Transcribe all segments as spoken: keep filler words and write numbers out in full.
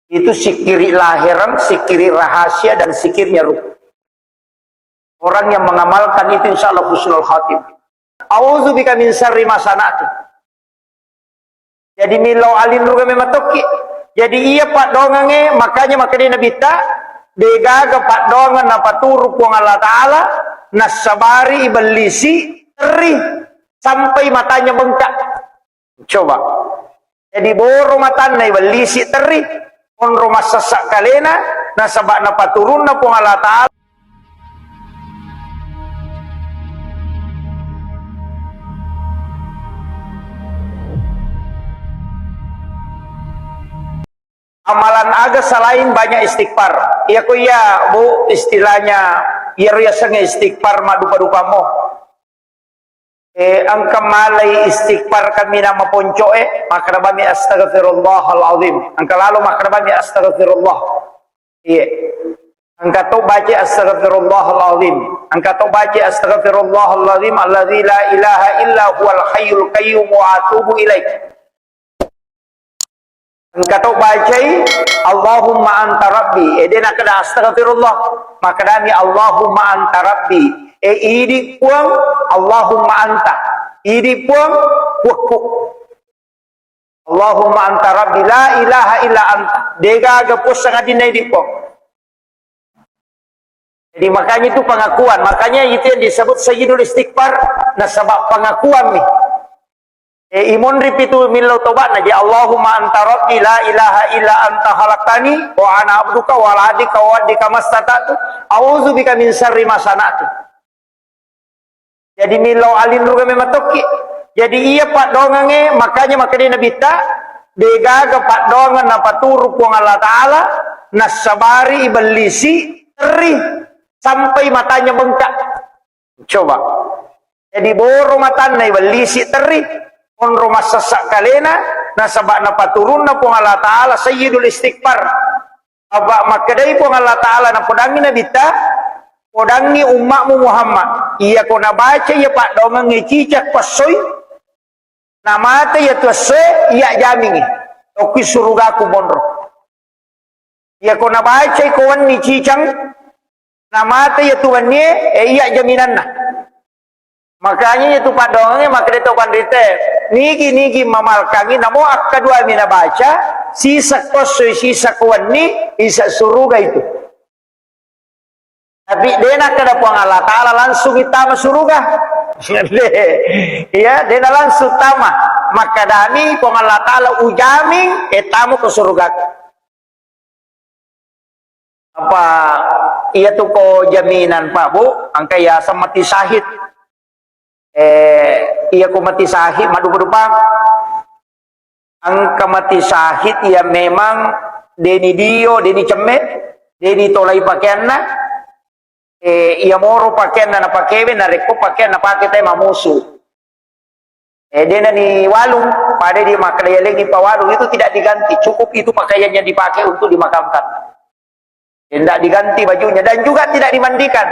Itu sikiri lahiran, sikiri rahasia, dan sikirnya ruh. Orang yang mengamalkan itu insya Allah husnul khatimah. A'udzu bika min syarri ma sana'tu. Jadi millau alinruga memang tokki. Jadi iya paddoangengnge, makanya makkedai Nabitta, degaga paddoangeng napaturu Puang Allah Ta'ala, nassabari ibellisi terri sampai matanya bengkak. Coba. Jadi boro matanna ibellisi terri, onro massessa kalena, nasaba napaturunna Puang Allah Ta'ala. Amalan aga selain banyak istighfar? Iya ko iya, Bu, istilahnya, iyaro yasengnge istighfar maddupa-dupamo. Eh, engka malai istighfar kaminang maponco'e, makkeda bami astaghfirullahal azim. Engka lalo makkeda bami astaghfirullah. Iya. Engka to baca astaghfirullahal azim. Engka to baca astaghfirullahal azim alladzi la ilaha illa huwal hayyul qayyum wa atubu ilaih. Engka to bacai Allahumma anta rabbi, eh, de nakkeda astaghfirullah, makkedami Allahumma anta rabbi, eh, idi Puang, Allahumma anta, idi Puang, puakku. Allahumma anta rabbi la ilaha illa anta, degaga puang sangadinna idi Puang. Jadi makanya itu pengakuan, makanya itu yang disebut sayyidul istighfar, nasaba pengakuan nih. Eh, imonri pitu millau tobatna je, Allahumma anta rabbi la ilaha illa anta khalaqtani wa ana abduka wa ala ahdika wa wa'dika mastata'tu, a'udzu bika min syarri ma sana'tu. Jadi millau alinruga memang tokki. Jadi iya paddoangengnge, makanya makkedai Nabitta, degaga paddoangeng napaturu Puang Allah Ta'ala, nassabari ibellisi terri sampai matanya bengkak. Coba. Jadi boro matanna ibellisi terri, onro massessa kalena, nasaba napaturunna Puang Allah Ta'ala sayyidul istighfar. Apa makkedai Puang Allah Ta'ala, napodangi Nabitta, podangi ummakmu Muhammad, iyako nabaca iya paddoangengnge cicak passoi, namate iya tu essoe, iya jamingi tokki surugaku monro. Iyako nabacai ko wenni cicang, namate iya tu wennie, eh, iya jaminanna. Makanya iya tu paddoangengnge makkeda to panrite, nigi-nigi mamalkangi namo akkaduami nabaca, sisa ko essoi, sisa ko wenni, isa suruga itu. Tapi de nakkeda Puang Allah Ta'ala langsung tama suruga. Iya, de na langsung tama. Makkedami Puang Allah Ta'ala, ujamin, eh, tama ke suruga. Apa iya tu ko jaminan, Pak, Bu, engka yaseng mati syahid. Eh, iya ko mati syahid, maddupa-dupa. Engka mati syahid iya memang deni dio, deni cemme, deni tolai pakeanna. Eh, iya moro pakeanna napakewe, narekko pakeanna pake te mamusu. Eh, dena ni walung, pada dia makkeda yalengi pawalung itu tidak diganti, cukup itu pakaian yang dipakai untuk dimakamkan. Tidak diganti bajunya dan juga tidak dimandikan.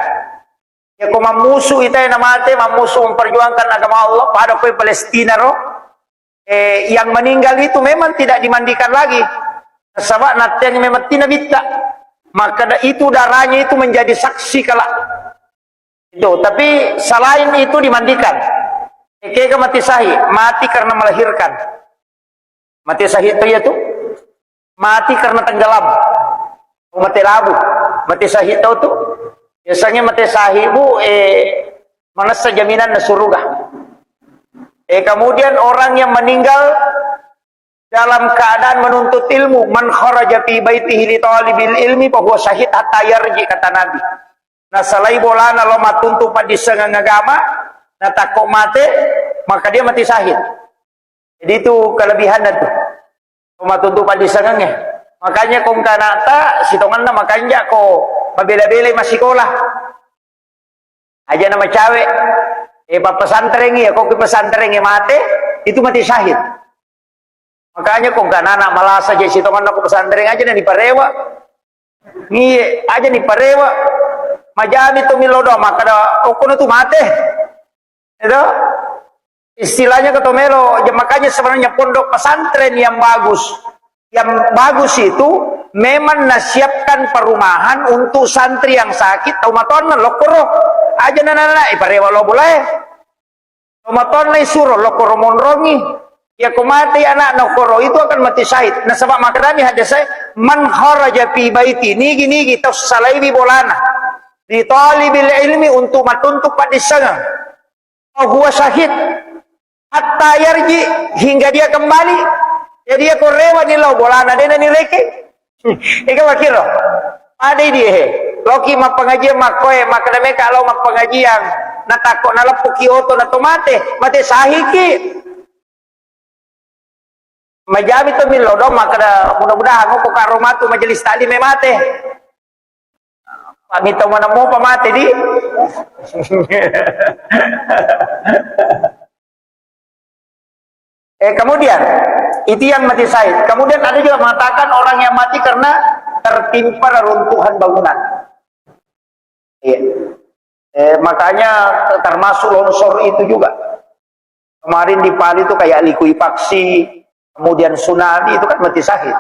Ya, ko mammusu ita yang mate, mammusu memperjuangkan agama Allah, pada kue Palestina ro, eh, yang meninggal itu memang tidak dimandikan lagi. Sebab nanti yang memang tina bitta. Maka da-, itu darahnya itu menjadi saksi kelak. Itu, tapi selain itu dimandikan. Ekega mati syahid, mati karena melahirkan. Mati syahid to iya tu. Mati karena tenggelam. Oh, mati labu. Mati syahid tau tu. Biasanya mati syahid, Bu, eh, manessa jaminan na suruga. Eh, kemudian orang yang meninggal dalam keadaan menuntut ilmu, "Man kharaja fi baitihi li talibil ilmi fahuwa syahid hatta yarji," kata Nabi. Nasalai bolana lo mattuntu paddissengeng agama, natakko mate, maka dia mati syahid. Jadi itu kelebihannya tuh. Ko mattuntu paddissengengnge. Makanya ko engka anakta, sitongenna makanja ko mabela-belai massikola. Aja na macawe, eh, pappesantrengi, ya, ko ki pesantrengi mate, itu mati syahid. Makanya ko engka anak malasa je sitongenna ko pesantren aja na diparewa. Ngie, aja diparewa. Majami to milo do, makkeda okkono tu mate. Itu istilahnya ketomelo. Ja-, makanya sebenarnya pondok pesantren yang bagus, yang bagus itu Memang nasiapkan perumahan untuk santri yang sakit, tau matonna lokkoro. Aja nana-nana, iparewa lo bolae. Tau matonna isuro lokkoro monrongi. Yako mate anakna okkoro itu akan mati syahid. Nasaba makkedami hadis saya, "Man kharaja fi baiti," nigi-nigi tau salaiwi bolana. "Li talibil ilmi," untuk matuntut paddissengeng. Huwa syahid hatta yarji, hingga dia kembali. Jadi, ya, ko rewa ni lao bolana, de' nani reke. Ega makiro. Pada dia, he. Loki mappengajian makkoe, makkeda meka lao mappengajian. Natakko naleppuki oto na to mate, mate sahiki. Majami to millau dong, makkeda mudah-mudahan ko karo matu majelis taklim e mate. Pak mita mana mau pamate di. Eh, kemudian, itu yang mati syahid. Kemudian ada juga mengatakan orang yang mati karena tertimpa reruntuhan bangunan. Iya. Eh, makanya termasuk longsor itu juga. Kemarin di Palu itu kayak likuifaksi, kemudian tsunami itu kan mati syahid.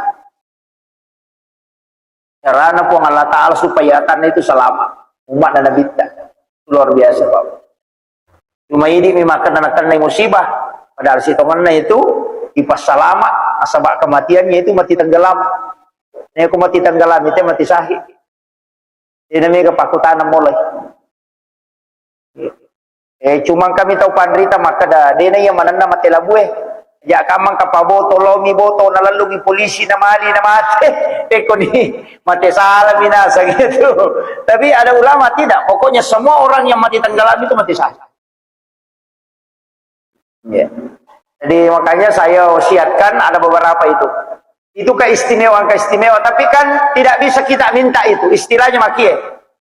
Carana Puang Allah Ta'ala supaya atanna itu selamat. Umat dan Nabitta. Luar biasa, Pak. Cuma idi mi makkeda nakennai musibah. Padahal sitongenna itu ipassalama, nasaba kematiannya itu mati tenggelam. Nah, ko mati tenggelam itu mati syahid. Dena mega pakkutana mulai. Eh, cuma kami tau panrita makkeda, dena iya manenna mate labue. Ja kamang kapaboto, lomi boto, nalellungi polisi, namali, namate. Pekko ni, mate salah minasa gitu. Tapi ada ulama tidak. Pokoknya semua orang yang mati tenggelam itu mati syahid. Ya. Jadi makanya saya wasiatkan ada beberapa itu. Itu keistimewaan-keistimewaan, tapi kan tidak bisa kita minta itu. Istilahnya makie.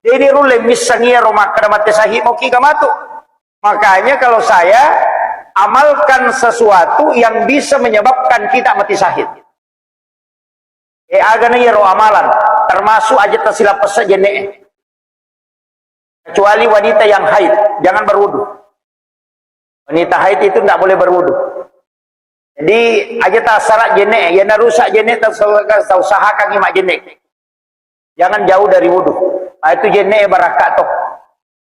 Jadi rulle missangi ro makkeda mate syahid moki gamatu. Makanya kalau saya amalkan sesuatu yang bisa menyebabkan kita mati syahid. Eh, agana iyaro amalan, termasuk aja tasilapessa jenne. Kecuali wanita yang haid, jangan berwudu. Wanita haid itu tidak boleh berwudu. Jadi, aja tassara jenne, ya narusak jenne, tau, tau usahakan mak jenne. Jangan jauh dari wudu. Nah, itu jenne barakka toh.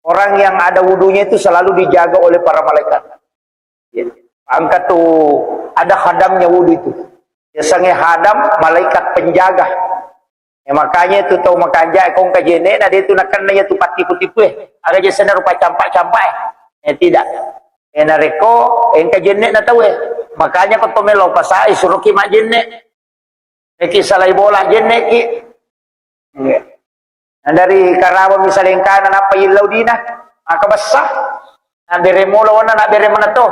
Orang yang ada wudunya itu selalu dijaga oleh para malaikat. Ya. Angkat tuh, ada khadamnya wudu itu. Biasanya khadam, malaikat penjaga. Ya, makanya itu tau makanja kong kajene na itu nakenna ya tu patipu-tipu eh. Aga jesena rupa campak-campak eh. Eh, tidak. Eh, narekko engka jenne na tau eh. Makanya ko to melo pasai suruki majenne. Eki salai bola jenne ki. Iya. Nah, dari Karawang misalnya engkana nappa illau dina, maka bessa. Nah, bere molo wana na bere mana to.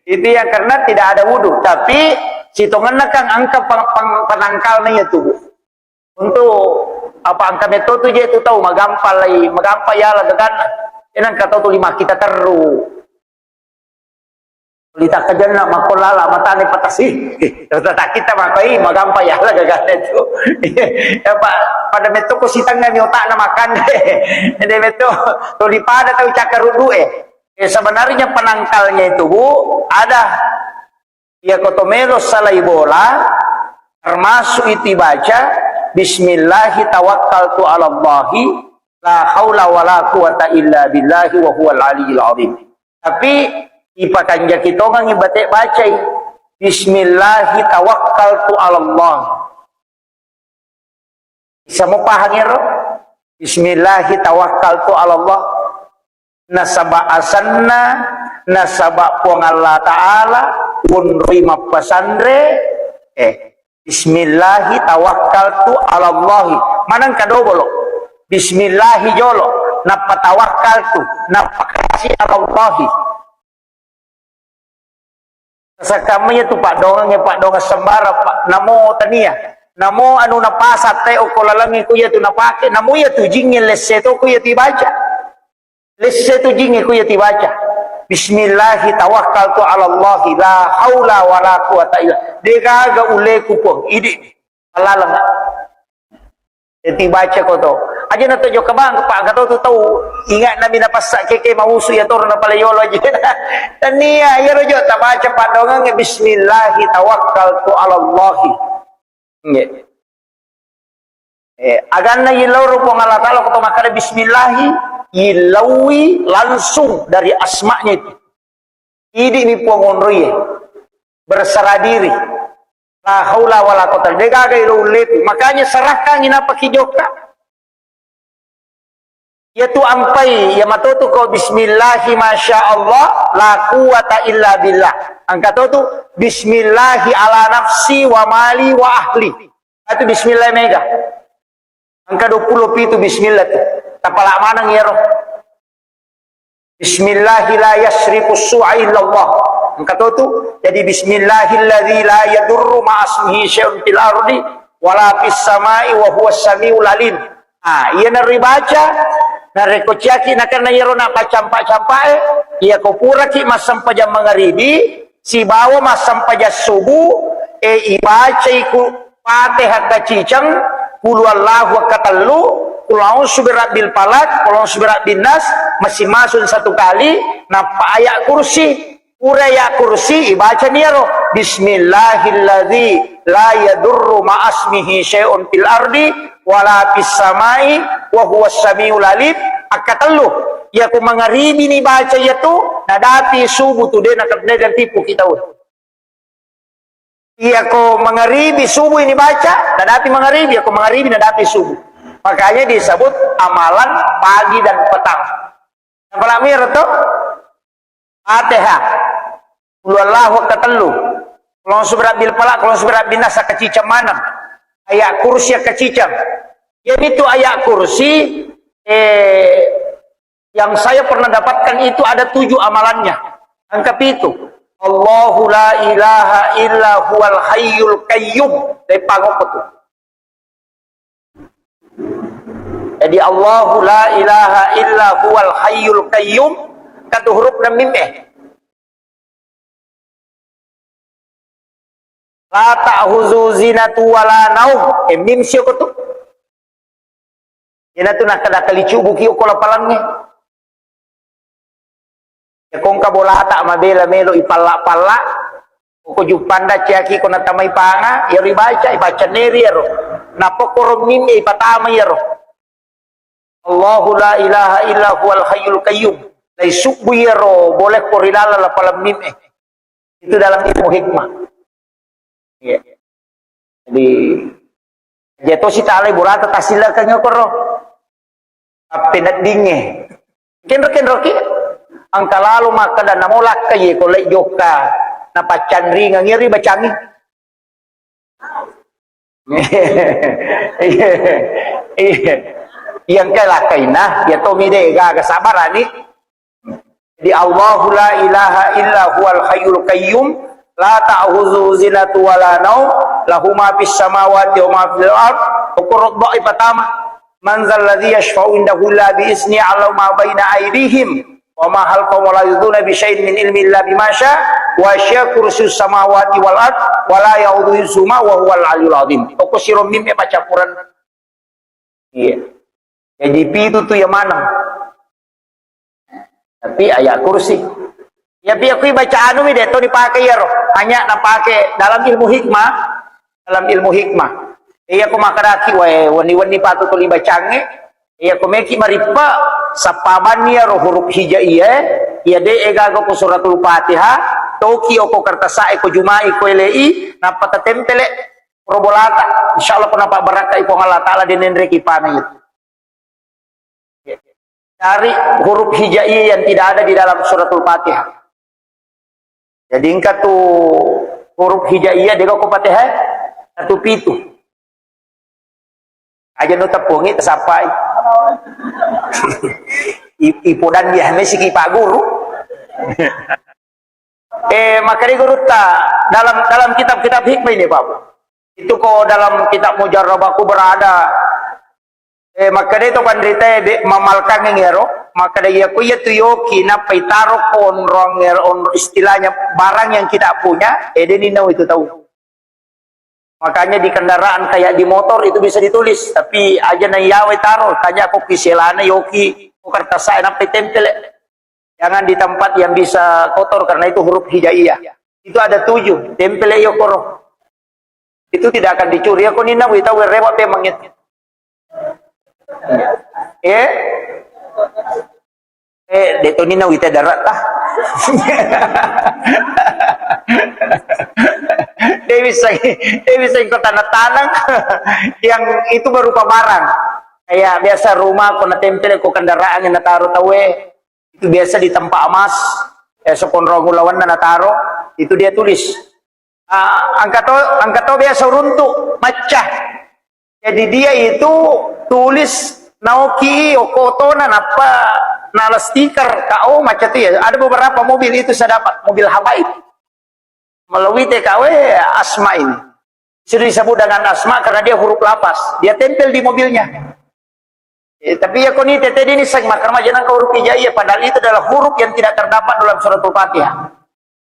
Itu yang karena tidak ada wudu, tapi sitongenna kan angka pang, pang, penangkalna itu. Untuk apa angka metto tu je tu tau magampa lai, magampa yala gaganna. Enang kata tu lima kita teru. Lita kajanna makko lala matane patasi. Tata kita makoi magampa yala gaganna itu. Ya, pa-, pada metto ko sitengah ni otakna makan. Ede metto tuli pada tau cakkaruddu eh. Eh, sebenarnya penangkalnya itu, Bu, ada. Iya, ko to melo salai bola, termasuk itu baca, "Bismillahi tawakkaltu 'alallahi, la haula wala quwata illa billahi wa huwal aliyyil azim." Tapi ipakanjaki tongang ibate bacai, "Bismillahi tawakkaltu 'alallah." Bisa mo pahang ero? "Bismillahi tawakkaltu 'alallah." Nasaba asanna, nasaba Puang Allah Ta'ala, wonroi mappasanre, eh, "Bismillahi tawakkaltu 'alallahi." Maneng kadobolo. "Bismillahi" jolo, nappa "tawakkaltu", nappa kasi "'alallahi". Sakammanya tu paddongeng, paddongeng sembarang, Pak. Namo tania. Namo anu napasa te okko lalengnge ku iya tu napake. Namo iya tu jingnge lesse to ku iya tu ibaca. Lesse tu jingnge ku iya tu ibaca. "Bismillahi tawakkaltu 'alallahi, la haula wala quwata illa." Degaga uleku, Puang. Idi. Laleng. Jadi baca ko to. Aja na to jokka bang, Pak, kato tu tau. Ingat nami na passa keke mausu ya toro na pale yolo aja. Tania, ya rojo, ta baca paddongeng, "Bismillahi tawakkaltu 'alallahi." Nggih. Eh, aganna yillau ro Puang Allah Ta'ala ko to makkeda bismillahi, yillaui langsung dari asma'nya itu. Idi mi Puang onroie. Berserah diri. La haula wala quwata. De gaga ilo ullepu. Makanya serahkan inapa ki jokka. Iyatu ampai, iya matotu ko bismillahi masya Allah, la quwata illa billah. Engka totu bismillahi ala nafsi wa mali wa ahli. Itu bismillah mega. Engka dua puluh pitu bismillah tu. Tapala maneng iyaro. Bismillahi la yasrifu su'a illallah. Engka totu. Jadi bismillahilladzi la yadurru ma'asmihi syai'un fil ardi wala fis sama'i wa huwas samiul alim. Ah, iya naribaca, narekko ciaki nakenna iyaro na paccampa-campae, iya ko puraki massempajang mangaribi, sibawa massempajang subuh, e, ibacai ku Fatihah kaciceng, Qul huwallahu akkatellu, Qul a'udzu birabbil falaq, Qul a'udzu birabbin nas, masing-masing satu kali, nappa ayat kursi. Pura ayat kursi, ibacani iyaro, Bismillahilladzi la yadurru ma'asmihi syai'un fil ardi wala fis samai wa huwas samiul alim. Akkatellu. Iya ko mangaribi ni baca iyatu, nadapi subuh tu de na, de na tipu kita. Iya ko mangaribi subuh ini baca, nadapi mangaribi, iya ko mangaribi nadapi subuh. Makanya disebut amalan pagi dan petang. Apalagi iyaro to? Fatihah. Qul huwallahu akkatellu. Qul a'udzu birabbil falaq, Qul a'udzu birabbin nas, akkaciceng maneng. Ayat kursi akkaciceng. Jadi itu ayat kursi, eh, yang saya pernah dapatkan itu ada tujuh amalannya. Engka pitu. Allahu la ilaha illa huwal hayyul qayyum. Dari pangokko tu. Jadi Allahu la ilaha illa huwal hayyul qayyum, katu huruf na mim eh. La ta'khuzuhu sinatun wala naum. Eh, mim sio ko tu. Iyana tu nakkeda kalicubuki okko lapalangnge. Iya ko engka bolata mabela melo ipalla-palla, ko juppanda ciaki ko natamai panga, iyaro ibaca, ipacenneri iyaro. Nappa koro mim e ipatama iyaro. Allahu la ilaha illa huwal hayyul qayyum. Laisubbu iyaro bola ko ri laleng lapalang mim e. Itu dalam ilmu hikmah. Iya. Jadi, jetosi talai bolata tasilakeng okoro. Tappeneddingnge. Kenro-kenroki. Engka lalo makkeda namo lakkai ko lai jokka. Napaccanringang iyaro ibacangi. Iya. Iya. Iya engka lakkaina, iya tomi de gaga sabarani. Jadi, Allahu la ilaha illa huwal hayyul qayyum, la ta'khuzuhu sinatun wala naum, lahu ma fis samawati wa ma fil ard. Okoro doa pertama, man dzalladzi yasyfa'u indahu illa bi idznihi, ya'lamu ma baina aidihim wa ma khalfahum, wa la yuhituna bi syai'in min ilmihi illa bima sya, wa sya kursiyus samawati wal ard, wa la ya'uduhu hifzuhuma wa huwal aliyyul azim. Okko siro mim e pacampuran. Iya. Jadi pitu tu iya maneng. Tapi ayat kursi. Iya pi aku baca anu mi de to dipake iyaro. Hanya napake dalam ilmu hikmah, dalam ilmu hikmah. Iya ko makkadaki wae wenni-wenni patu tuli bacangnge. Iya ko meki marippa sappabanni iyaro huruf hijaiyah. Iya de e gaga ko suratul Fatihah, toki oko kertasae ko jumai ko elei, nappa tatempele. Ro bolata, insya Allah ko napabbarakkai Puang Allah Ta'ala, de nenreki pana itu. Cari huruf hijaiyah yang tidak ada di dalam suratul Fatihah. Jadi engka tu huruf hijaiyah de ko Fatihah, satu pitu. Aja nu teppungi tasapai. I- ipodan dia mesiki Pak Guru. Eh, makkeda gurutta dalam, dalam kitab-kitab hikmah ini, Pak. Itu ko dalam kitab Mujarrabah Kubra ada, eh, makkeda to panrita be mamalkang ero, makkeda iya ko iya tu yoki nappa itaro ko onrong ero, onro istilahnya barang yang kita punya, eh, deni nau itu tahu. Makanya di kendaraan kayak di motor itu bisa ditulis, tapi aja na iyawe taro, tanya ko ki selana yoki, ko kertas saya nappa tempel. Jangan di tempat yang bisa kotor karena itu huruf hijaiyah. Itu ada tujuh, tempel yo koro. Itu tidak akan dicuri. Iya, ko ninna wita werrewa pe mangit. Eh? Eh, de' toni na wita darat tah. De' bisa, de' bisa ko tanah-tanah yang itu berupa barang. Kayak biasa rumah ko natempel ko kendaraan yang nataro tawe, itu biasa di tempat emas, eh, sekonrong ulawanna nataro, itu dia tulis. Ah, engka to, engka to biasa uruntu, macca. Jadi dia itu tulis naoki okotona nappa nala stiker K O macca tu ya. Ada beberapa mobil itu saya dapat, mobil habaib. Melalui T K W Asma ini. Sudah disebut dengan Asma karena dia huruf lapas. Dia tempel di mobilnya. Eh, tapi ya koni tete ini seng makan aja nang huruf hijaiyah, padahal itu adalah huruf yang tidak terdapat dalam suratul Fatihah.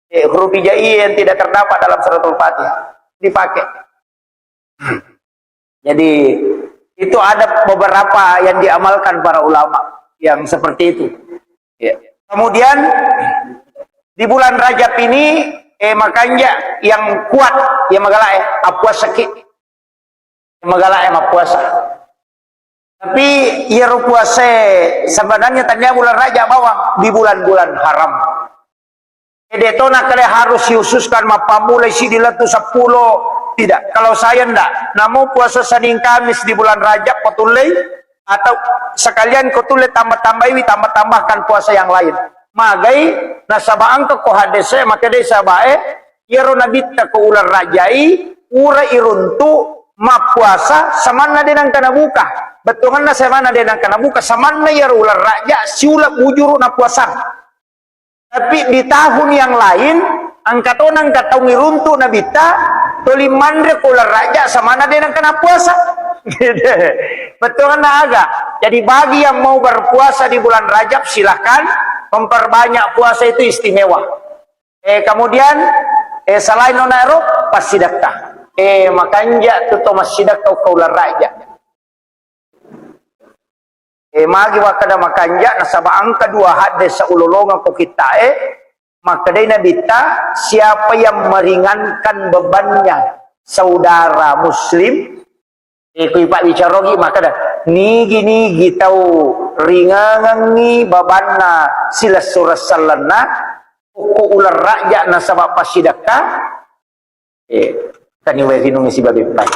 Eh, huruf hijaiyah yang tidak terdapat dalam suratul Fatihah dipakai. Jadi itu ada beberapa yang diamalkan para ulama yang seperti itu. Ya. Kemudian di bulan Rajab ini, eh, makanja yang kuat, yang magala, eh, apuasaki. Magala, eh, mappuasa. Tapi iyaro puasae sebenarnya tania bulan Rajab bawang, di bulan-bulan haram. Jadi to nakkeda harus dikhususkan mappammulai siddi lettu seppulo, tidak. Kalau saya ndak, namu puasa Senin Kamis di bulan Rajab ko tullei, atau sekalian ko tullei tambah-tambaiwi, tambah-tambahkan puasa yang lain. Magai, nasaba engka ko hadese makkedai sabae, iyaro nabitta ko uleng Rajai, pura iruntu mappuasa samanna de nengka nabuka. Bettuanna samanna de nengka nabuka, samanna iyaro uleng Raja siuleng bujuru napuasang. Tapi di tahun yang lain, engka to nengka taung iruntu nabitta, toli manre ko uleng Raja samanna de nengka napuasa. Bettuanna aga? Jadi bagi yang mau berpuasa di bulan Rajab, silahkan memperbanyak puasa, itu istimewa. Eh, kemudian, eh, selain nonaro, passidekka. Eh, makanja tu to massidekka ko uleng Raja. Eh, magi wakkeda makanja, nasaba engka dua hadis ulolongeng ko kittae, makkedai nabitta, siapa yang meringankan bebannya saudara muslim, eh, kui pabbicarogi makkeda, nigi-nigi tau ringangengngi babanna silessureng sellenna, okko uleng Raja nasaba passidekka, eh, kani wae rinungngi sibawa beppai.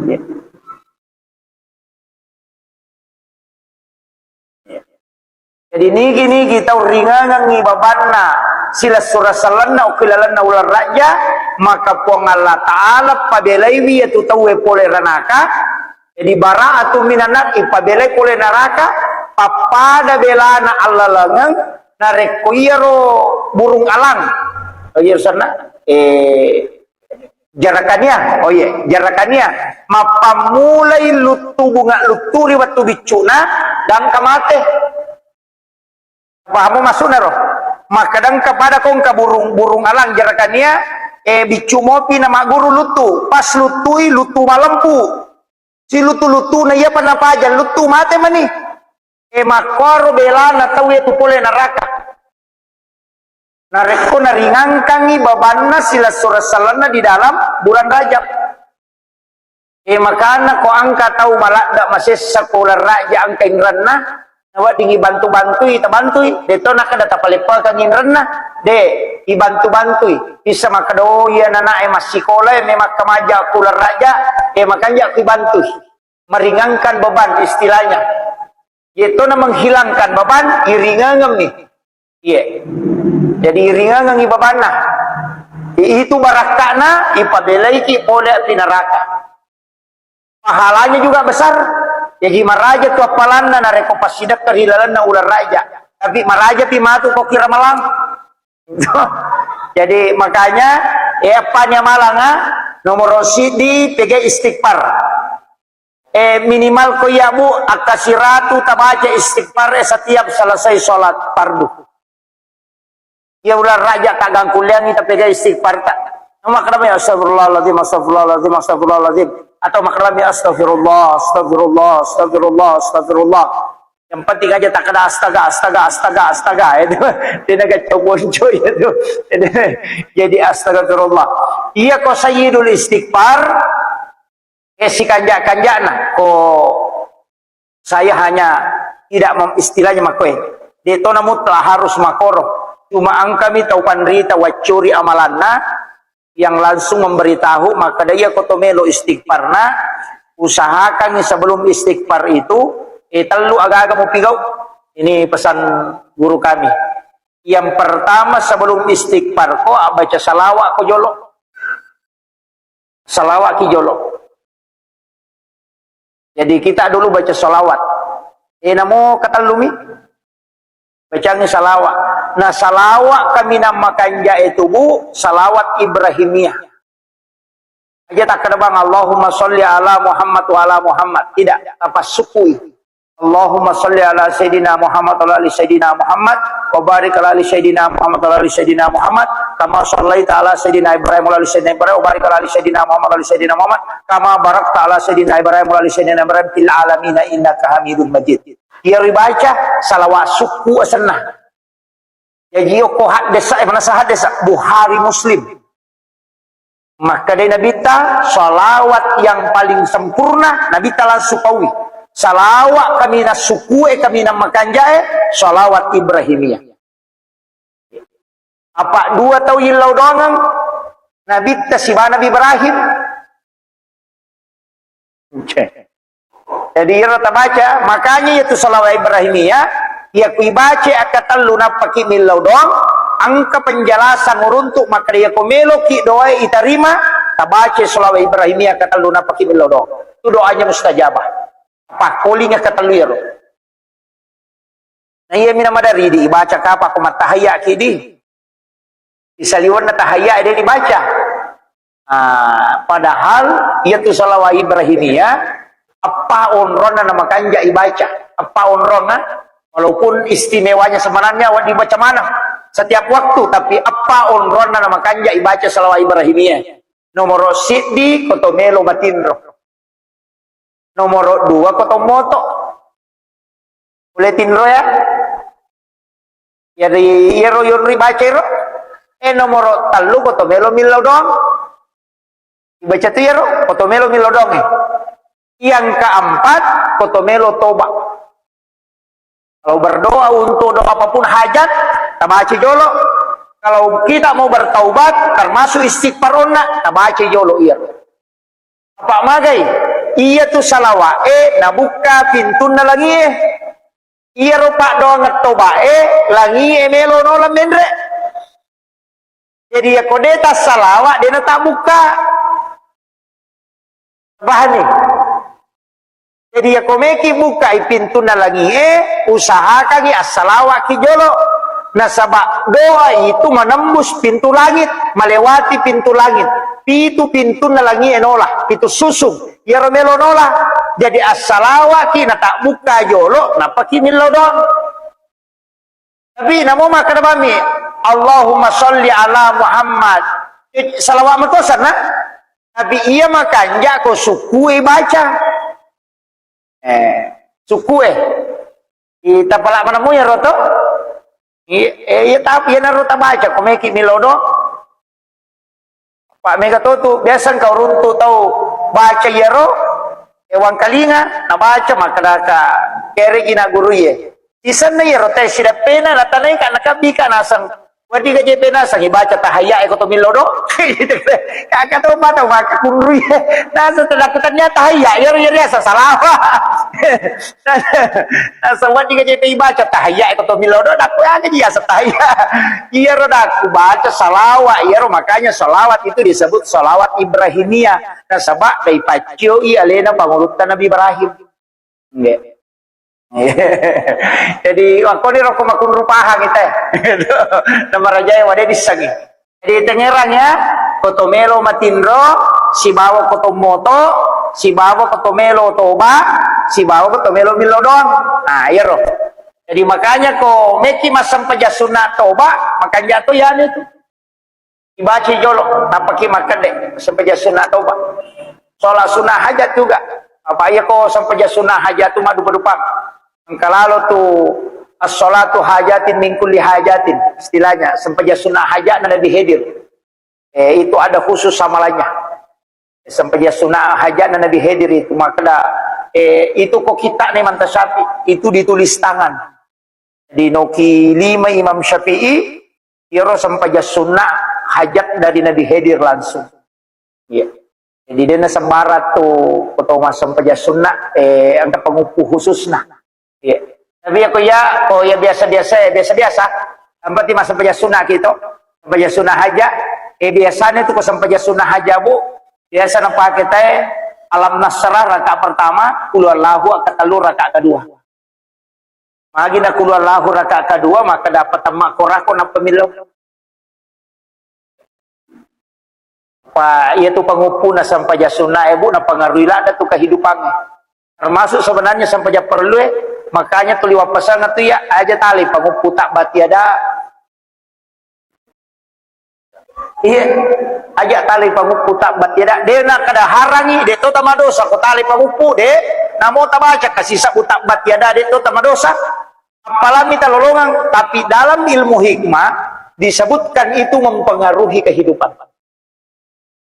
Ya. Ya. Jadi nigi-nigi tau ringangengngi babanna silessureng sellenna okko ilalenna uleng Raja, maka Puang Allah Ta'ala pabelaiwi iyatu tauwe pole ranaka. Jadi bara'atu minan nar, ipabelai pole naraka, pappada belana allalengeng, narekko iyaro burung alang, oh iya, sanna, eh, jarakania, oh iya, jarakania, mappammulai luttu bunga luttu ri wettu biccu'na, gangka mate. Pahamu maksudna ro? Makkadangka pada kongka burung, burung alang jarakania, eh, biccu mopi na magguru luttu, pas luttui luttu malempu. Siluttu-luttuna iyapa napajang luttu mate mani. Eh, makkoro belana tau iya tu pole naraka. Narekko naringangkangngi babanna silessureng sellenna di dalam bulan Rajab. Eh, makana ko engka tau maladde masessa ko uleng Rajab engka inrenna, nawedding ibantu-bantui, tabantui, de to nakkeda tapaleppekang inrenna, de, ibantu-bantui. Bisa makkeda, oh iya nana'e massikola e, memang kamaja ko uleng Rajab, eh, makanja ko ibantui. Meringankan beban istilahnya. Yaitu menghilangkan beban, iringangemmi. Iya. Jadi iringangengngi bebanna. Itu barakka'na, ipabelaiki pole api neraka. Pahalanya juga besar. Jadi maraja tu appalanna narekko passidekka ri lalenna uleng Rajab. Tapi maraja pi matu ko kira malang. Jadi makanya, eh, apanya malanga, nomor siddi pega istighfar. Eh, minimal ko iya, Bu, akka siratu tabaca istighfar, eh, setiap selesai sholat fardu. Iya, uleng Rajab tagang kuliangi tapega istighfar ta. Makkadami astagfirullahaladzim, astagfirullahaladzim, astagfirullahaladzim. Atau makkadami astagfirullah, astagfirullah, astagfirullah, astagfirullah. Yang penting aja takkeda astaga, astaga, astaga, astaga. Itu dia naga cobo-cobo itu. Jadi astagfirullah. Iya ko sayyidul istighfar, eh, sikanja-kanjana ko saya hanya tidak mem-, istilahnya makoe. De tona mutlak harus makoro. Cuma engkami tau panrita waccuri amalanna yang langsung memberitahu, makkeda iya ko to melo istighfarna, usahakan sebelum istighfar itu, eh, tellu aga-aga mupigau. Ini pesan guru kami. Yang pertama, sebelum istighfar ko, baca salawat ko jolo. Salawat ki jolo. Jadi kita dulu baca salawat. Eh, namo katellumi. Bacangi salawat. Nah, salawat kaminang makanja e tubu, salawat Ibrahimiyah. Aja takkeda bang, Allahumma sholli ala Muhammad wa ala Muhammad. Tidak, tapassukui. Allahumma sholli ala Sayyidina Muhammad wa ala ali Sayyidina Muhammad, wa barik ala ali Sayyidina Muhammad wa ala ali Sayyidina Muhammad, kama shallaita ala Sayyidina Ibrahim wa ala ali Sayyidina Ibrahim, wa barik ala ali Sayyidina Muhammad wa ala ali Sayyidina Muhammad, kama barakta ala Sayyidina Ibrahim wa ala ali Sayyidina Ibrahim fil alamin innaka Hamidum Majid. Iya ribaca salawat sukku asenna. Jaji okko haddesa, eh, manasa haddesa Bukhari Muslim. Makkeda Nabitta, salawat yang paling sempurna, Nabitta langsung paui. Salawat kaminang sukue, kaminang makanjae, salawat Ibrahimiyah. Apa dua tau yillau doangeng, Nabitta siba Nabi Ibrahim. Oke. Jadi iyaro tabaca, makanya iyatu salawat Ibrahimiyah, iya ku ibaca akkatellu nappaki millau doang, engka penjelasan uruntuk makkeda iya ko meloki doae itarima, tabaca salawat Ibrahimiyah akkatellu nappaki millau doang. Itu doanya mustajabah. Pakkoling akkatellu iyaro. Nah, iya mina madari di ibaca kapa ko mattahayya ki di. Di saliwenna tahayya de dibaca. Ah, padahal iyatu salawat Ibrahimiyah, eppa onronna na makanja ibaca. Eppa onronna, walaupun istimewanya sebenarnya wa-, dibaca maneng setiap waktu, tapi eppa onronna na makanja ibaca salawat Ibrahimiyah. Nomoro siddi, ko to melo matinro. Nomoro dua, ko to moto. Pole tinro ya. Jadi, iyaro yonri baca iro. Eh, nomoro tellu, ko to melo millau doang. Dibaca tu iyaro, ko to melo millau doang, eh. Yang keempat, ko to melo toba. Kalau berdoa untuk doa apapun hajat, tabaca jolo. Kalau kita mau bertaubat, termasuk istighfar onna, tabaca jolo iyaro. Apa magai? Iyatu salawa'e nabukka pintunna langie. Iyaro paddoangeng toba'e, langie melo nola menre. Jadi, iyako de tassalawa, de natabbukka. Pahami? Jadi, iyako meki bukkai pintunna langie, usahakangi assalawaki jolo. Nasaba doa itu menembus pintu langit, melewati pintu langit. Pitu pintunna langie nola, pitu susung. Iyaro melo nola. Jadi, assalawaki natabbukka jolo, nappaki millau doang. Tapi namo makkeda bami, "Allahumma sholli ala Muhammad." Salawat mato sanna. Tapi iya makanja ko sukue baca. Eh, sukue. Itapala manamo ya roto? Iya, eh, iya tapi iya naro tabaca ko meki milodo. Pak mega to tu, biasa engka uruntu tau baca iyaro, eh, wangkalinga, nabaca, makkedaka, "Kereji na guru iye." Sisenna iyaro te sidappena, natanaika, nakabbika, naseng, "Wedding gaje penaseng, ibaca tahayya e ko to millodo." Kaka to mata maka kunrui. Naseng tedakku tania tahayya, iyaro iyaro asa salawa. Naseng wedding gaje ibaca tahayya e ko to millodo, dakku aga ji asa tahayya. Iyaro dakku baca salawat, iyaro makanya salawat itu disebut salawat Ibrahimiyah. Nasaba dai paccioi alena pangulutta Nabi Ibrahim. Nggih. Jadi, wakkoni rokko makunru pahang ite. Namarajai wade dissengi. Jadi, tengerang ya, koto melo matinro, sibawa koto moto, sibawa koto melo toba, sibawa koto melo millo doang. Nah, iyaro. Jadi, makanya ko meki massempajang sunna toba, makanja to yani tu. Ibaca jolo, nappaki makkedde, sempajang sunna toba. Sholat sunnah hajat juga. Apa iya ko sempajang sunnah hajat tu maddupa-dupang. Engka lalo tu as-salatu hajatin min kulli hajatin, istilahnya sempajang sunnah hajatna Nabi Khidir. Eh, itu ada khusus amalannya. Sempajang sunnah hajatna Nabi Khidir itu, maka da, eh, itu ko kita nih manta Syafi'i, itu ditulis tangan. Di noki lima Imam Syafi'i, iyaro sempajang sunnah hajat dari Nabi Khidir langsung. Iya. Jadi, dena sembarang tu, ko to massempajang sunnah, eh, engka panguppu khususna. Iya. Tapi ya, ko ya, ko ya biasa-biasa, ya biasa-biasa. Yang penting massempajang sunnah gitu. Sempajang sunnah haja. Eh, biasanya tu ko sempajang sunnah haja, Bu, biasa napake te Alam Nasrah rakaat pertama, Qul Huwallahu rakaat tellu, rakaat kedua. Magi na Qul Huwallahu rakaat kedua, maka dapat temma korako nappa millau. Pa, iya tu panguppuna sempajang sunnah e, Bu, napengaruhi ladda tu kehidupannya. Termasuk sebenarnya sempajang perlu e, makanya tu liwa pesan tu ya, aja tali panguppu tak bati ada. Iya, aja tali panguppu tak bati ada. Dia nak kada harangi, dia tu tamadosa, ko tali panguppu, deh. Namo tabaca kasih sabu tak bati ada, dia tu tamadosa. Apalagi talolongang, tapi dalam ilmu hikmah disebutkan itu mempengaruhi kehidupan.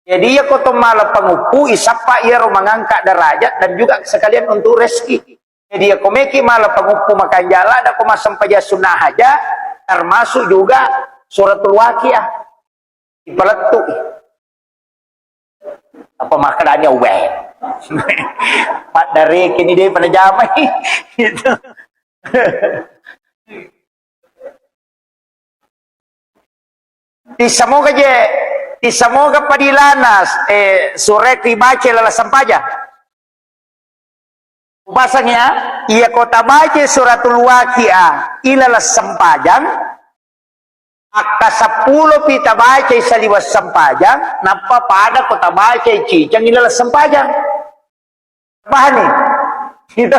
Jadi, iya ko to mala panguppu, isappa iyaro mengangkat derajat dan juga sekalian untuk rezeki. Jadi, iya ko meki mala panguppu makanja ladda ko massempajang sunnah haja, termasuk juga suratul Waqiah. Ipalettu. Apa makkedani uwe? Paddareki ni de pada jamai. Gitu. Tissamoga je, tissamoga padilana, eh, surae ku ibaca lala sempajang. Upasang ya, iya ko tabaca suratul Waqiah ilala sempajang, akka seppulo pi tabaca saliwa sempajang, nappa pada ko tabaca ciceng ilala sempajang. Pahami? Gitu.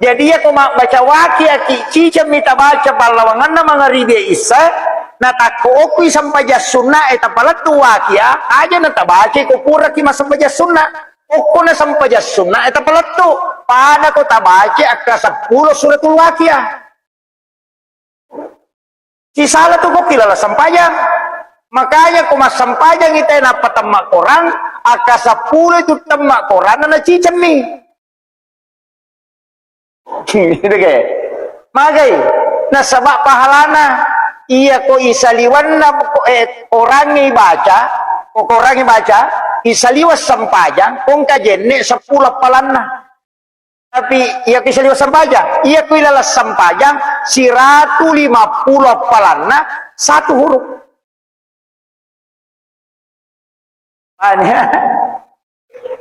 Jadi, iya ko mabbaca Waqiah ki, ciceng mi tabaca pallawanganna mangaribi isya, na takko okui sempajang sunna e tapalettu Waqiah, aja na tabaca ko puraki massempajang sunna. Okko na sempajang sunna e tapalettu, pada ko tabaca akka seppulo suratul Waqiah. Sisala tu ko kilala sempajang. Makanya ko massempajang ite nappa temma korang, akka seppulo itu temma koranna nacicemmi. Gitu ke? Magai. Nasaba pahalana iya ko isaliwanna ko, eh, korangngi baca, ko korangngi baca, isaliwa sempajang, kongka jenne seppulo appalanna. Tapi iya ko isaliwa sempajang, iya ko ilala sempajang, siratu lima puluh appalanna satu huruf. Paham ya?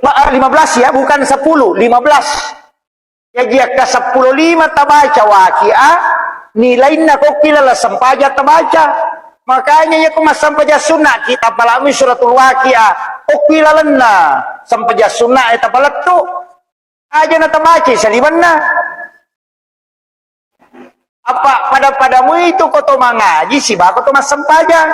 Ba-, lima belas ya, bukan sepuluh, lima belas. Jaji akka seppulo lima tabaca Waqiah, nilainna ko kilala sempajang tabaca. Makanya iya ko massempajang sunna kita palami suratul Waqiah. Okui lalenna sempajang sunna e tapalettu. Aja na tabaca saliwanna. Apa pada-pada mu itu ko to mangaji siba ko to massempajang.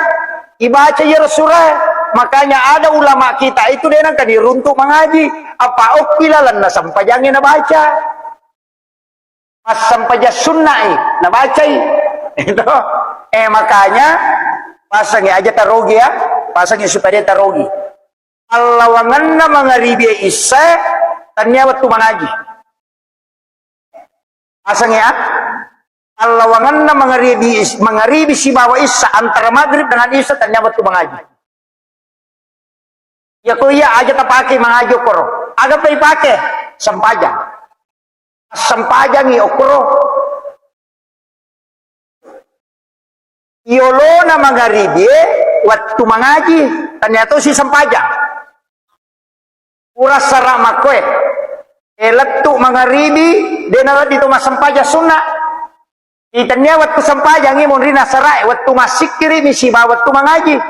Ibaca iyaro sura. Makanya ada ulama kita itu de nengka diruntuk mangaji. Apa okui lalenna sempajangnge nabaca. Massempajang sunna'i nabacai. Itu. Eh, makanya pasangi aja tarogi ya. Pasangi supaya dia tarogi. Allawangenna mangaribi isya, tania wettu mangaji. Aseng ya, allawangenna mangaribi is-, mangaribi sibawa isya, antara maghrib dengan isya, tania wettu mangaji. Ya ko iya aja tapake mangaji okoro. Aga pa ipake? Sempajang. Sempajangi okoro. Iyolona mangaribie wettu mangaji, tania tosi sempajang. Pura sara makkoe. E, lettu mangaribi, de naladdi to massempajang sunna. Itania wettu sempajangi monrina sarae, wettu massikkiri mi siba wettu mangaji.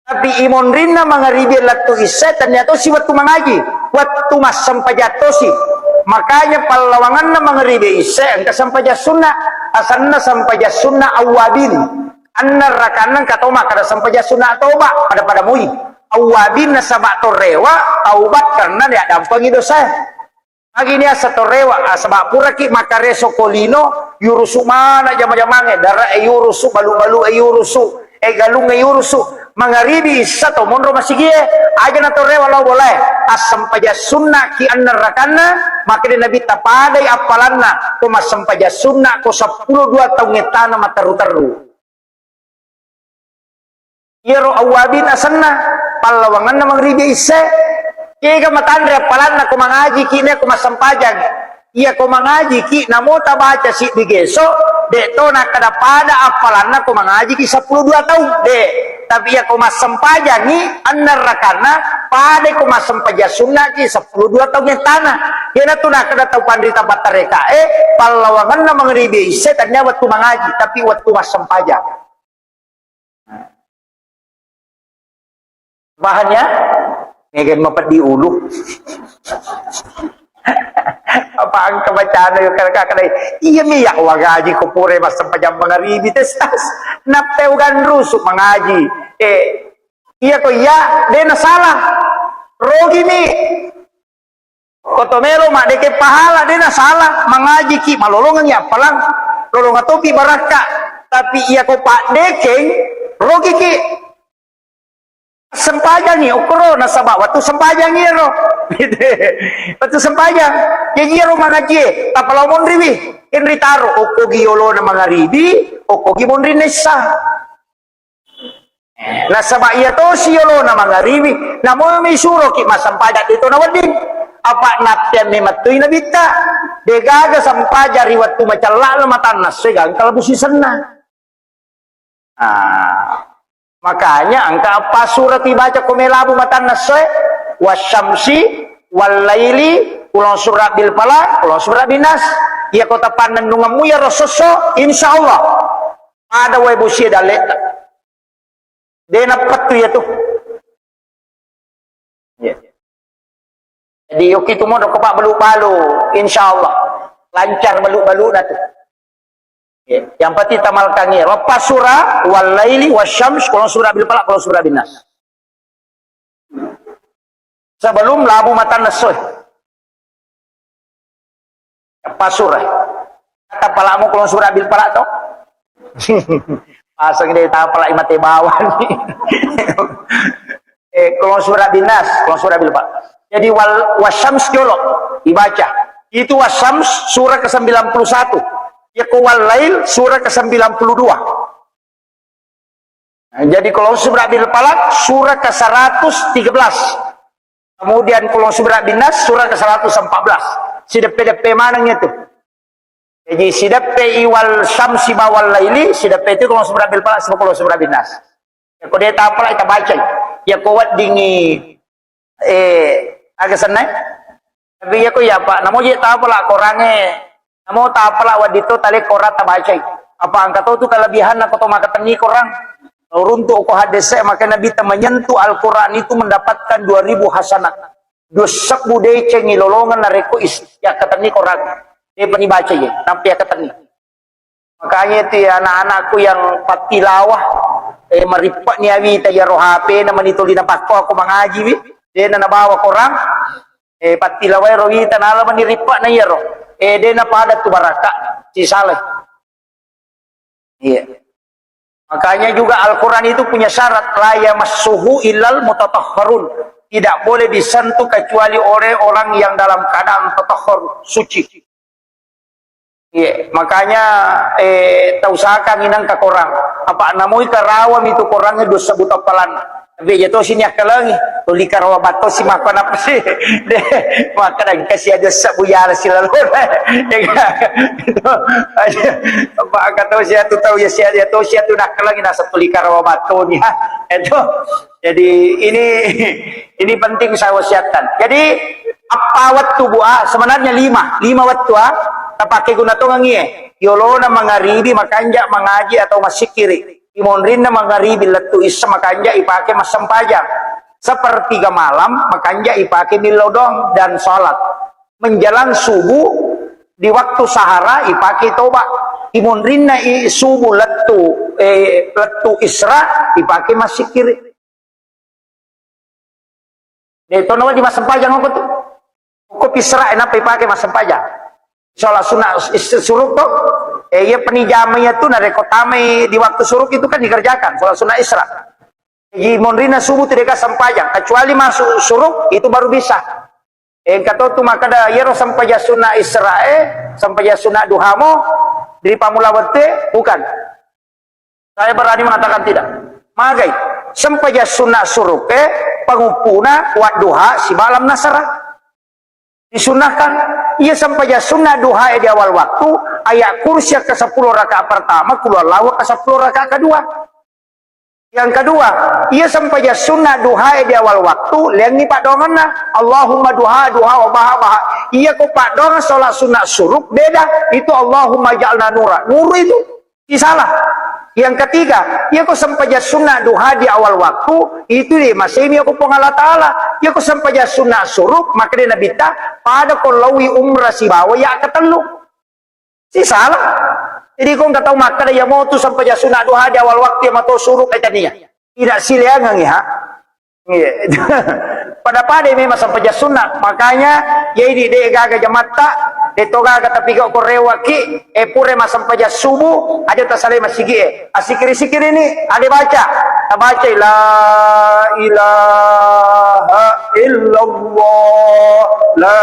Tapi imonrinna mangaribi lettu isya, tania tosi wettu mangaji, wettu massempajang tosi. Makanya pallawanganna mangaribi isya engka sempajang sunna, asanna sempajang sunna awwabin. Anna rakanna engka to makkada sempajang sunna toba, pada-pada mui. Awwabin nasaba to rewa, taubat karena dia dampengi dosa. Magi niasa to rewa, ah, saba puraki makkareso ko lino, yurusu mana jama-jamangnge, dara e yurusu, balu-balu e yurusu, e galung e yurusu. Mangaribi issa to monro masigie, aja na to rewa lao bolae. Assempajang sunna ki annerrakanna, makkedai Nabitta padai appalanna ko massempajang sunna ko seppulo dua taung ettana matteru-teru. Iyaro awwabin asenna, pallawangenna mangribi isse. Kega matanre appalanna ko mangaji ki ne ko massempajang. Iya ko mangaji ki namo tabaca siddi geso, de to nakkeda pada appalanna ko mangaji ki seppulo dua taung, de. Tapi iya ko massempajangi, annerrakanna pada ko massempajang sunna ki seppulo dua taung ettana. Iyanatu nakkeda tau panrita pattareka e, pallawangenna mangribi isse tania wettu mangaji, tapi wettu massempajang. Paham ya? Ngegem mapeddi ulu. Apa engka bacana yo kara-kara iya mi ya wagaji ko pure massempajang mangaribi tes tas. Nappe ugan rusu mangaji. Eh, iya ko iya, de na salah. Rogi mi. Ko to melo maddeke pahala, de na salah, mangaji ki, malolongengi appalang, lolonga topi barakka. Tapi iya ko paddekeng, rogi ki. Sempajangi okoro nasaba wettu sempajangi ero. Wettu sempajang. Jaji ero mangaji e, tappa lao monriwi. Kenri taro, okkogi yolona mangaribi, okkogi monrinna issa. Nasaba iya tosi yolona mangaribi, namomi suroki massempajang de to nawedding. Apa nappiang memettui nabitta, degaga sempajang ri wettu macella'na matanna esso gangka labu sisenna. Ah, makanya engka eppa surati baca ko melabu matanna essoe, wasyamsi, wallaili, kulon surabbil falaq, kulon surabbil nas. Iya ko tapannennungemmu ya rososso, insya Allah. Ada wae bosie dalle'ta. De nappettu iya tu. Iya. Jadi yoki tu modo ko pabbalu-balu, insya Allah lancar balu-baluna tu. Iya. Yang penting tamalkangi. Eppa sura, wallaili, wasyams, kulon surabbil falaq, kulon surabbil nas. Sebelum labu matanna essoe. Eppa sura. Tapalamu kulon surabbil falaq to? Pasang de tapalai mate bawang. Eh, kulon surabbil nas, kulon surabbil falaq. Jadi wal, wasyams jolo dibaca. Itu wasyams surah ke sembilan puluh satu. Ya ko wallail surah ke sembilan puluh dua. Nah, jadi kulon surabbil falaq surah ke seratus tiga belas. Kemudian kulon surabbil nas surah ke seratus empat belas. Sideppe-deppe maneng itu. Jadi sideppe iwal syamsi bawal laili, sideppe itu kulon surabbil falaq sama kulon surabbil nas. Ya ko de tapalai tabacai. Ya ko weddingi Eh, aga senna? Tapi iya ko iya, Pak, namo je tapala korangnge, namo tapala wedding to tale korang tabacai. Apa engka to tu kelebihanna ko to makkatenni korang. Runtuk ko hadese, maka Nabi ta menyentuh Al-Quran itu mendapatkan dua ribu hasanat. Dua sebbu deceng ilolongan narekko is-, yakkatenni korang. Depa ni baca ye, nampa yakkatenni. Makanya itu ya anak-anakku yang pattilawah, eh, marippa'ni awita iyaro H P na mani tuli napakko aku mangaji wi, dena nabawa korang, eh, pattilawai ro wita nala mani rippa'na iyaro, eh, dena pada tu barakka, sisalai. Iya. Makanya juga Al-Quran itu punya syarat, la yamassuhu illal mutatahharun. Tidak boleh disentuh kecuali oleh orang yang dalam keadaan tatahhar, suci. Iya, makanya, eh, tausahakan inang ka korang. Apa namoi karawa mi tu korang dua sebbu tappalanna. Tapi je to sini akkalengi, tuli karawa batto si maka napa si. Deh, maka dan kasih ada sebbu ya silalona. Ya kan? Apa kata si atu tahu ya si atu si atu nak akkalengi nasa tuli karawa batto ni. Ha? Itu. Jadi ini, ini penting saya wasiatkan. Jadi apa wettu bu ah, sebenarnya lima, lima wettu ah, tapake guna tongengi eh. Yolona mangaribi makanja mangaji atau masikiri. Imonrinna mangaribi lettu issa makanja ipake massempajang. Sepertiga malam makanja ipake millau doang dan salat. Menjelang subuh di waktu sahara ipake toba. Imonrinna i subuh lettu, eh, lettu isra ipake masikiri. De to nawedding massempajang okko tu. Ko pi Isra e nappa ipake massempajang. Sholat sunnah is-, syuruk to. Eh, iya penijama iya tu narekko tamai di waktu syuruk itu kan dikerjakan sholat sunnah Isra. Jadi monrina subuh tu deka sempajang, kecuali masuk syuruk itu baru bisa. Engka to tu makkeda, iyaro sempajang sunnah Isra e, sempajang sunnah duhamo, di pammula wettu e, bukan. Saya berani mengatakan tidak. Magai, sempajang sunnah syuruk e, panguppuna, wadduha, sibawa alam nasara. Disunnahkan. Iya sempajang sunnah duha e di awal waktu, ayat kursi ke sepuluh rakaat pertama, qul huwallahu ke sepuluh rakaat kedua. Yang kedua, iya sempajang sunnah duha e di awal waktu, leangngi paddoangenna. Allahumma duha, duha, wa baha, baha. Iya ko paddoangeng sholat sunnah syuruk, beda. Itu Allahumma ja'alna nura. Nuru itu. Salah. Yang ketiga, iya ko sempajang sunnah duha di awal waktu, itu di masemi ko Puang Allah Ta'ala. Iya ko sempajang sunnah syuruk, maka di Nabitta, pada ko laowi umrah sibawa iya ketellu. Si salah. Jadi ko engka tau makkeda iya motu sempajang sunnah duha di awal waktu iya mato syuruk, eh, tania. Tidak sileangengi, ha? Iya. Pada-pada memang sempajang sunnah. Makanya, jadi de gaga jamatta, de to gaga tapi kau korewaki, eh, pura massempajang subuh, aja tasalai masigi e. Asikiri-sikiri ni, ada baca. Tabaca la ilaha illallah, la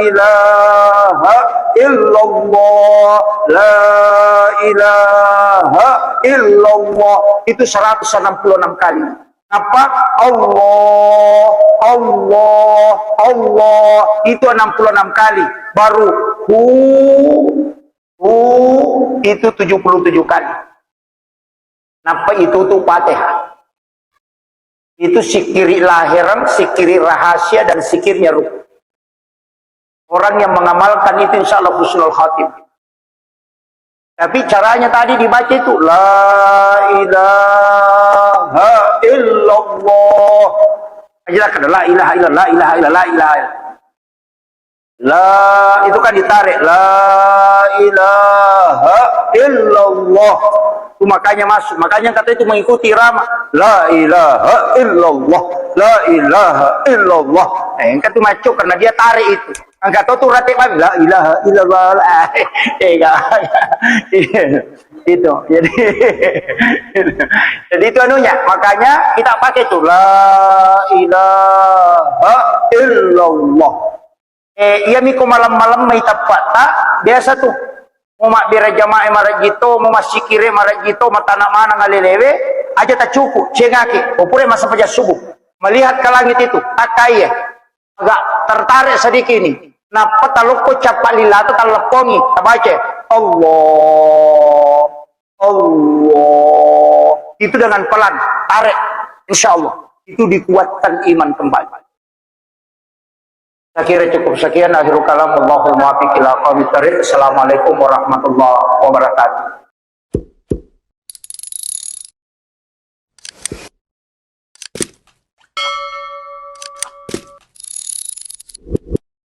ilaha illallah, la ilaha illallah. Itu seratus enam puluh enam kali. Apa? Allah, Allah, Allah. Itu enam puluh enam kali. Baru hu, hu, itu tujuh puluh tujuh kali. Nappa itu tu Fatihah. Itu sikiri lahiran, sikiri rahasia, dan sikirnya ruh. Orang yang mengamalkan itu insya Allah husnul khatimah. Tapi caranya tadi dibaca itu, la ilaha illallah. Aja lah, la ilaha illallah, la ilaha illallah, la ilaha illallah. La, itu kan ditarik. La ilaha illallah. Itu makanya masuk. Makanya kata itu mengikuti irama. La ilaha illallah. La ilaha illallah. Eh, engka tu macam karena dia tarik itu. Engka tu tu rate bang. La ilaha illallah. Eh, enggak. Itu. Jadi, jadi itu anunya. Makanya kita pakai itu. La ilaha illallah. Eh, iyami ko malem-malem mai teppa'ta, biasa tu. Mau mabbere jamaah marajito, mau massikire marajito, matana maneng alelewe, aja tacuku, cengaki, opure massempajang subuh. Melihat ke langit itu, takaiye. Agak tertarik sedikit ini. Nappa talokko cappa lilata talleppongi, tabaca, Allah, Allah. Itu dengan pelan, tarik. Insya Allah. Itu dikuatkan iman kembali. Saya kira cukup sekian. Akhirul kalam. Wallahul muwaffiq ila aqwamit thariq. Assalamualaikum warahmatullahi wabarakatuh.